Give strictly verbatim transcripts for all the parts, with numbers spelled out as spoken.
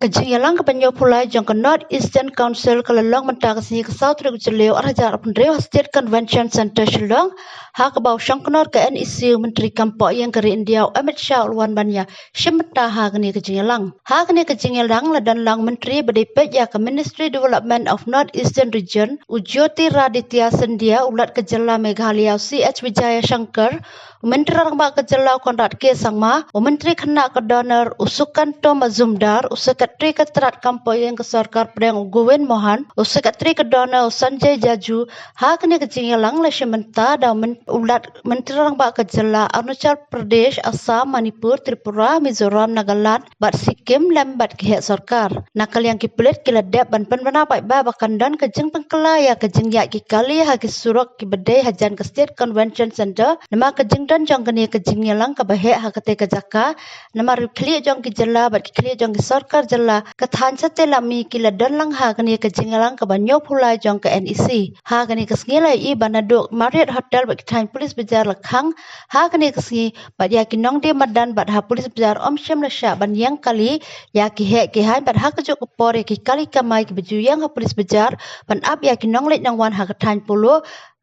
Ka jingïalang kaba hynñiewphew lai jong ka North Eastern Council ka la long mynta ka sngi ka saw tarik u Jylliew ar hajar arphew hynriew ha State Convention Centre Shillong, ha kaba u shongknor ka NEC u Myntri Kam Poh Ïing ka ri India u Amit Shah u la wan ban ïashim bynta ha kane ka jingïalang. Ha kane ka jingïalang la don lang u Myntri ba dei peit ïa ka Ministry Development of North Eastern Region u Jyotiraditya Scindia, u Lat ka jylla Meghalaya u C H Vijayashankar, u Myntri Rangbah ka jylla u Conrad K Sangma, u Myntri Khynnah ka DoNER u Sukant Majumdar, u Secretary ka Tnad Kam Poh Ïing ka Sorkar Pdeng u Govind Mohan, u Secretary ka DoNER u Sanjay Jaju. Ha kane ka jingïalang la shim bynta da u Myn-, u Lat Myntri Rangbah ka jylla Arunachal Pradesh, Assam, Manipur, Tripura, Mizoram, Nagaland bad Sikkim lem bad ki heh sorkar. Na ka liang ki pulit ki la dep ban pynbna paidbah ba kan don ka jingpynkylla ïa ka jingïaid ki kali ha ki surok kiba dei hajan ka State Convention Centre namar ka jingdon jong kane ka jingïalang kaba heh ha katei ka jaka, namar ki khlieh jong ki jylla bad ki khlieh jong ki sorkar jylla ka thaiñ Satlak Mih ki la don lang ha kane ka jingïalang kaba hynñiewphew lai jong ka NEC. Ha kane ka sngi la ïohi ba naduh Marriott Hotel bad ki thaiñ police bajar la khang ha kane ka sngi, bad ïa ki nongdie madan bad ha police bajar ym shym la shah ban ïeng kali ïa ki heh ki haiñ, bad ha kajuh ka por ïa ki kali kamai kiba ju ïeng ha police bajar ban ap ïa ki nongleit nongwan ha ka thaiñ Polo,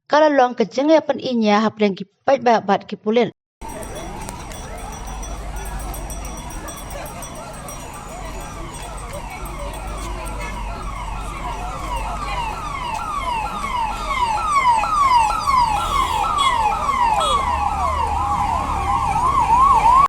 ka la long ka jingïapyniñia hapdeng ki paidbah bad ki pulit.